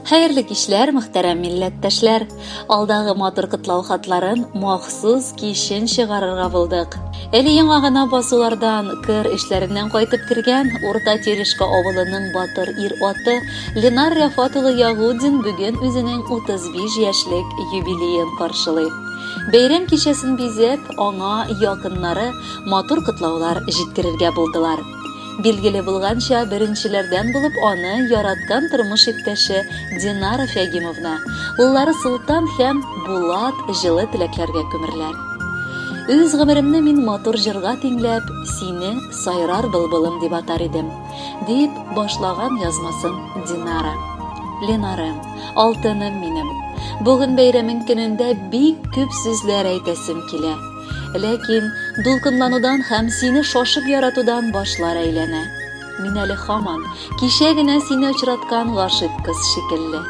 Хәерле кичләр, мөхтәрәм милләттәшләр! Алдагы матур котлау хатларын махсус кичен чыгарырга булдык. Әле яңа гына басулардан, кыр эшләреннән кайтып кергән Урта Терешка авылының батыр ир-аты Ленар Рәфат улы Ягудин бүген үзенең 35 яшьлек юбилеен каршылый. Бәйрәм кичәсен бизәп, аңа якыннары матур котлаулар җиткерергә булдылар. Билгеле булганча, беренчеләрдән булып аны яраткан тормыш иптәше Динара Фәгимовна, уллары Солтан һәм Булат җылы теләкләргә күмерләр. Үз гомеремне мин матур җырга тиңләп, сине сайрар былбылым дип атар идем, дип башлаган язмасын Динара. Ленарым, алтыным минем, бүген бәйрәмең көнендә бик күп сүзләр әйтәсем килә. Ләкин дулкынланудан һәм сине шашып яратудан башлар әйләнә. Мин әле һаман кичә генә сине очраткан гашыйк кыз шикелле.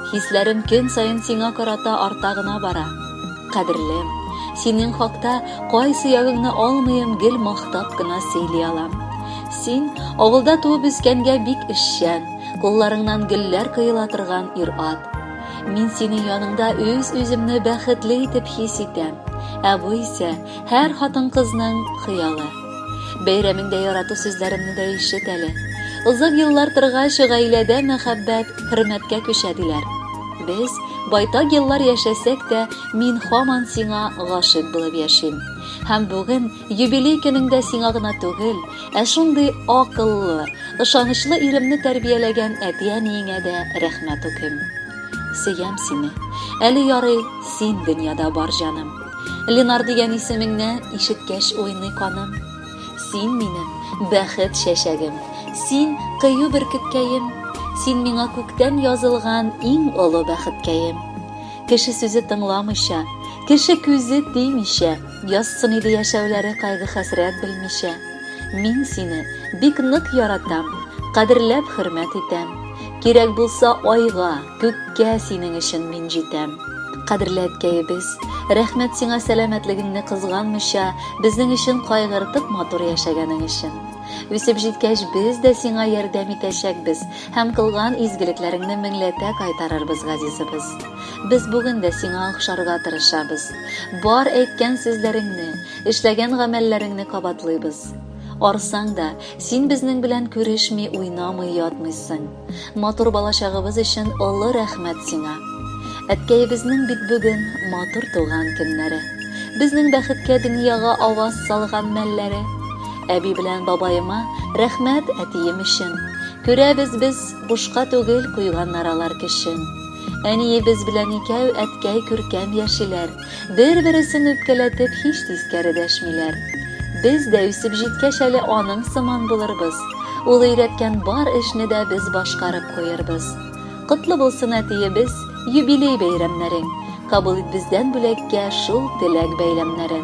Хисләрем көн саен сиңа карата арта гына бара. Кадерлем, синең хакта кайсы ягыңны алмыйм, гел мактап кына сөйли алам. Син авылда туып үскәнгә бик эшчән, кулларыңнан гөлләр коела торган ир-ат. Мин синең яныңда үз-үземне бәхетле итеп хис итәм. Ә бу исә һәр хатын-кызның хыялы. Бәйрәмеңдә ярату сүзләремне дә ишет әле. Озак еллар торгач, гаиләдә мәхәббәт хөрмәткә күчә диләр. Без байтак еллар яшәсәк тә, мин һаман сиңа гашыйк булып яшим. Һәм бүген юбилей көнеңдә сиңа гына түгел, ә шундый акыллы, ышанычлы иремне тәрбияләгән әти-әниеңә дә рәхмәт укыйм. Сөям сине. Әле ярый, син дөньяда бар, җаным. Ленар дигән исемеңне ишеткәч уйный каным. Син минем бәхет чәчәгем, син кыю бөркеткәем, син миңа күктән язылган иң олы бәхеткәем. Кеше сүзе тыңламыйча, кеше күзе тимичә, язсын иде яшәүләре кайгы-хәсрәт белмичә. Мин сине бик нык яратам, кадерләп хөрмәт итәм. Кирәк булса айга, күккә синең өчен мин җитәм. Кадерле әткәебез, рәхмәт сиңа сәламәтлегеңне кызганмыйча, безнең өчен кайгыртып матур яшәгәнең өчен. Үсеп җиткәч, без дә сиңа ярдәм итәчәкбез һәм кылган изгелекләреңне меңләтә кайтарырбыз, газизыбыз. Без бүген дә сиңа охшарга тырышабыз. Бар әйткән сүзләреңне, Эшләгән гамәлләреңне кабатлыйбыз. Арсаң да, син безнең белән күрешми, уйнамый ятмыйсың. Матур балачагыбыз өчен олы рәхмәт сиңа. Әткәебезнең бит бүген матур туган көннәре. Безнең бәхеткә дөньяга аваз салган мәлләре. Әби белән бабаема рәхмәт әтием өчен. Күрәбез без, бушка түгел куйганнар алар көчен. Әниебез белән икәү әткәй күркәм яшиләр. Бер-бересен үпкәләтеп һич тискәре дәшмиләр. Без дә үсеп җиткәч әле аның сыман булырбыз. Ул өйрәткән бар эшне дә без башкарып куербыз. Котлы булсын, әтиебез, юбилей бәйрәмнәрең. Кабул ит бездән бүләккә шул теләк бәйләмнәрен.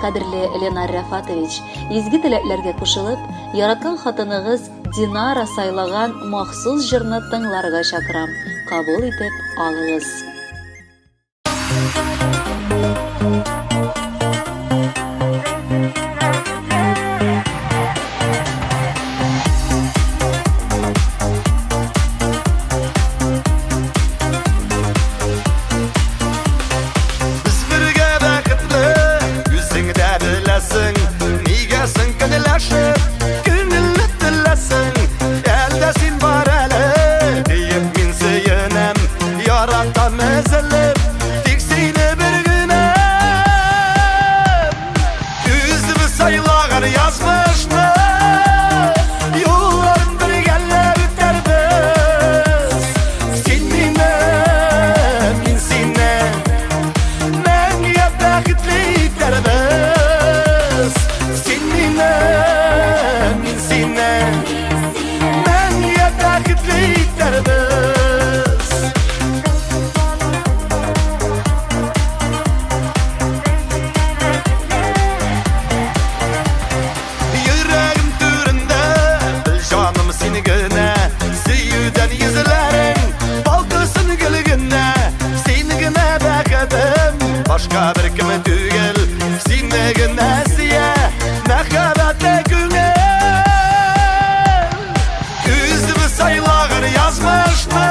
Кадерле Ленар Рәфатович, изге теләкләргә кушылып, яраткан хатыныгыз Динара сайлаган махсус җырны тыңларга чакырам. Кабул итеп алыгыз. Без бергә бәхетле, үзең дә беләсең. Нигә соң көнләшеп, күңелне теләсең? Әлдә син бар әле, диеп мин сөенәм. Яратам өзелеп, тик сине бер генә. Үзебез сайлаган язмышны, юлларын бергәләп үтәрбез. Син мине, мин сине, мәңгегә бәхетле итәрбез. Син мине, мин сине, мәңгегә бәхетле итәрбез. Йөрәгем түрендә, бел җаным син генә, сөюдән йөзләрең балкысын гел генә. Син генә бәхетем, башка беркем түгел, сине генә сөя мәхәббәтле күңел. Үзебез сайлаган язмышны.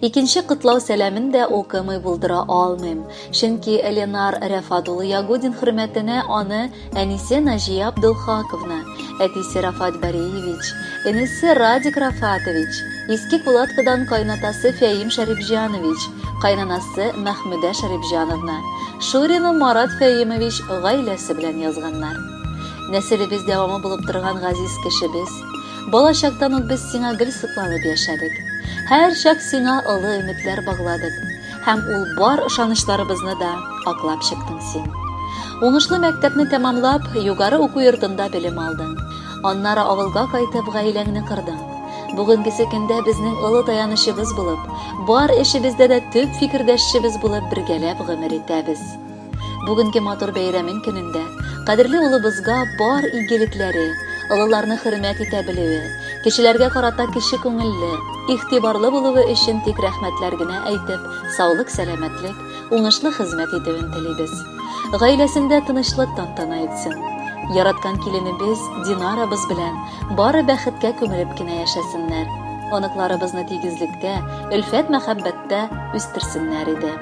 Икенче котлау сәламен дә укымый булдыра алмыйм, чөнки Ленар Рәфат улы Ягудин хөрмәтенә аны әнисе Наҗия Абдулхаковна, әтисе Рафат Бариевич, энесе Радик Рафатович, Иске Кулаткадан кайнатасы Фәим Шәрипҗанович, кайнанасы Мәхмүдә Шәрипҗановна, Шурина Марат Фәимович гаиләсе белән язганнар. Нәселебез дәвамы булып торган газиз кешебез, бала чактан ук без сиңа гел сокланып яшәдек. Һәрчак сиңа олы өметләр багладык. Һәм ул бар ышанычларыбызны да аклап чыктың син. Уңышлы мәктәпне тәмамлап, югары уку йортында белем алдың. Аннары авылга кайтып, гаиләңне кордың. Бүгенгесе көндә безнең олы таянычыбыз булып, бар эшебездә дә төп фикердәшчебез булып бергәләп гомер итәбез. Бүгенге матур бәйрәмең көнендә кадерле улыбызга бар игелекләре, олыларны хөрмәт итә белүе, кешеләргә карата кече күңелле, игътибарлы булуы өчен тик рәхмәтләр генә әйтеп, саулык-сәламәтлек, уңышлы хезмәт итүен телибез. Гаиләсендә тынычлык тантана итсен. Яраткан киленебез Динарабыз белән бары бәхеткә күмелеп кенә яшәсеннәр. Оныкларыбызны тигезлектә, өлфәт-мәхәббәттә үстерсеннәр иде.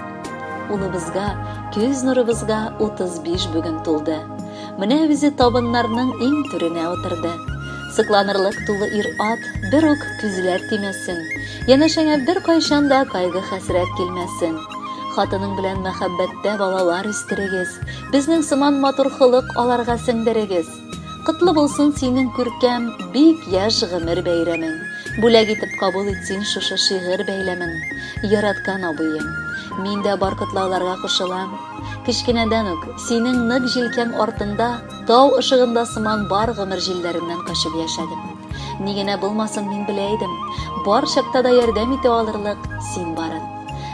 Улыбызга, күз нурыбызга 35 бүген тулды. Менә үзе табыннарның иң түренә утырды. Сокланырлык тулы ир-ат, бер үк күзләр тимәсен. Янәшәңә беркайчан да кайгы-хәсрәт килмәсен. Хатының белән мәхәббәттә балалар үстерегез. Безнең сыман матур холык аларга сеңдерегез. Котлы булсын синең күркәм, бик яшь гомер бәйрәмең. Бүләк итеп кабул ит син шушы шигырь бәйләмен. Яраткан абыем, мин дә бар котлауларга кушылам. Кечкенәдән үк, синең нык җилкәң артында, тау ышыгында сыман бар гомер җилләреннән качып яшәдем. Ни генә булмасын, мин белә идем, бар чакта да ярдәм итә алырлык син барын.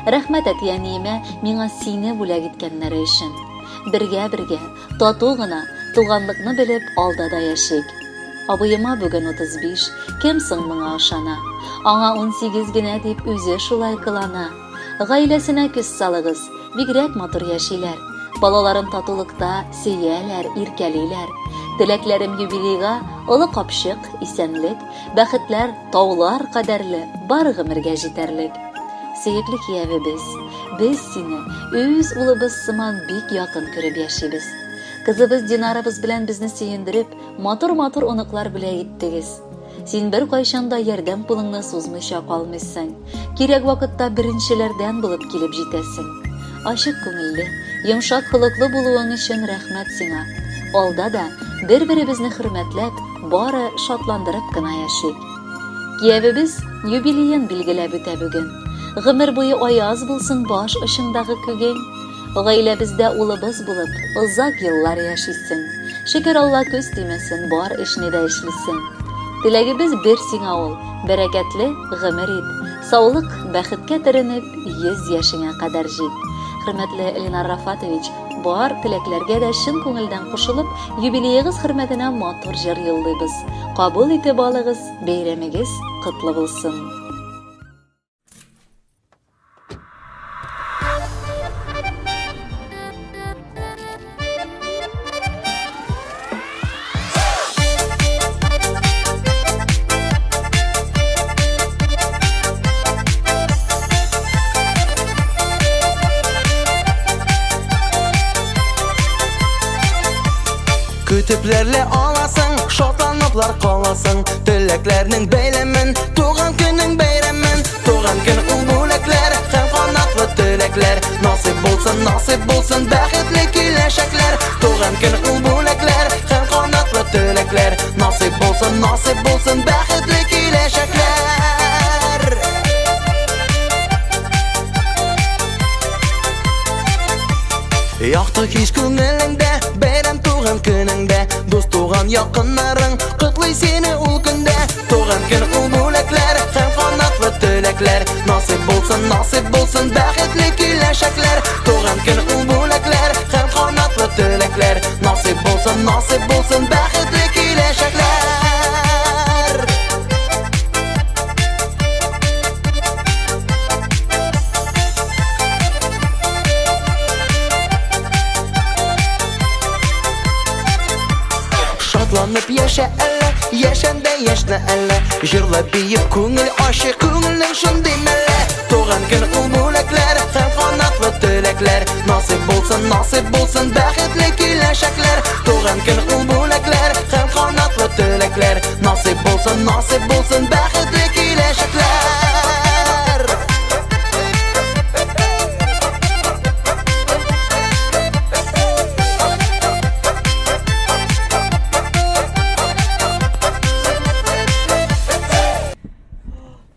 Рәхмәт әти-әниемә миңа сине бүләк иткәннәре өчен. Бергә-бергә, Тату гына, туганлыкны белеп, алда да яшик. Абыема бүген 35, кем соң моңа ышана? Аңа 18 генә дип үзе шулай кылана. Гаиләсенә күз салыгыз, бигрәк матур яшиләр. Балаларын татулыкта сөяләр, иркәлиләр. Теләкләрем юбилейга олы капчык, исәнлек, бәхетләр таулар кадәрле, бар гомергә җитәрлек. Сөекле киявебез, без сине үз улыбыз сыман бик якын күреп яшибез. Кызыбыз Динарабыз белән безне сөендереп, матур-матур оныклар бүләк иттегез. Син беркайчан да ярдәм кулыңны сузмыйча калмыйсың. Кирәк вакытта беренчеләрдән булып килеп җитәсең. Ачык күңелле, йомшак холыклы булуың өчен рәхмәт сиңа. Алда да бер-беребезне хөрмәтләп, бары шатландырып кына яшик. Киявебез юбилеен билгеләп үтә бүген. Гомер буе аяз булсын баш очыңдагы күгең. Гаиләбездә улыбыз булып, озак еллар яшисең. Шөкер Алла күз тимәсен, бар эшне дә эшлисең. Теләгебез бер сиңа ул, бәрәкәтле гомер ит. Саулык, бәхеткә төренеп, 100 яшеңә кадәр җит. Хөрмәтле Ленар Рафатович, бар теләкләргә дә чын күңелдән кушылып, юбилеегыз хөрмәтенә матур җыр юллыйбыз. Кабул итеп алыгыз, бәйрәмегез котлы булсын! Көтепләрле аласың, шатланыплар каласың. Теләкләрнең бәйләмен, туган көнең бәйрәмен. Туган көн ул бүләкләр һәм канатлы теләкләр. Насыйп булсын, насыйп булсын бәхетле киләчәкләр. Туган көн ул бүләкләр һәм канатлы теләкләр. Насыйп булсын, насыйп булсын бәхетле киләчәкләр. Якты хис күңелеңдә, бәйрәм туган көнеңдә, дус туган якыннарың котлый сине ул көндә. Туган көн ул бүләкләр һәм канатлы теләкләр. Насыйп булсын, насыйп булсын бәхетле киләчәкләр. Туган көн ул бүләкләр һәм канатлы теләкләр. Насыйп булсын, насыйп булсын бәхетле киләчәкләр. Шатланып яшә әле. Яшәндә яшьнә әллә. Җырлап биеп күңел ачык, күңелнең шундый мәллә. Туган көн ул бүләкләр һәм канатлы теләкләр. Насыйп булсын, насыйп булсын бәхетле киләчәкләр. Туган көн ул бүләкләр һәм канатлы теләкләр. Насыйп булсын, насыйп булсын бәхетле киләчәкләр.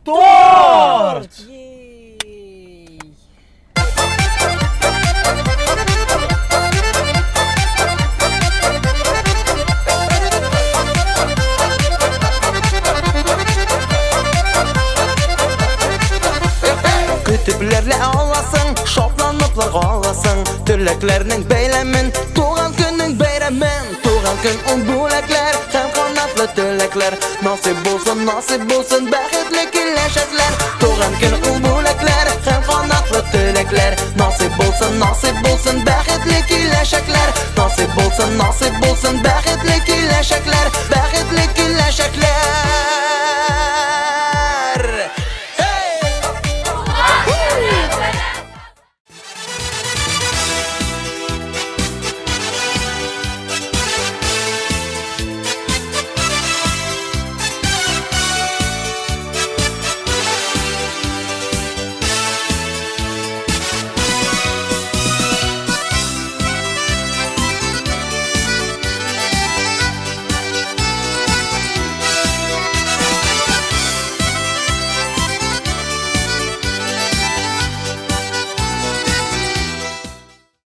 Торт! Ей! Көтепләрлә аласың, шатланыплар аласың. Теләкләрнең бәйләмен, туган көннең бәйрәмен. Туган көн ул бүләкләр һәм канатлы теләкләр. Насыйп булсын, насыйп булсын бәхетле киләчәкләр. Туган көн ул бүләкләр һәм канатлы теләкләр. Насыйп булсын, насыйп булсын.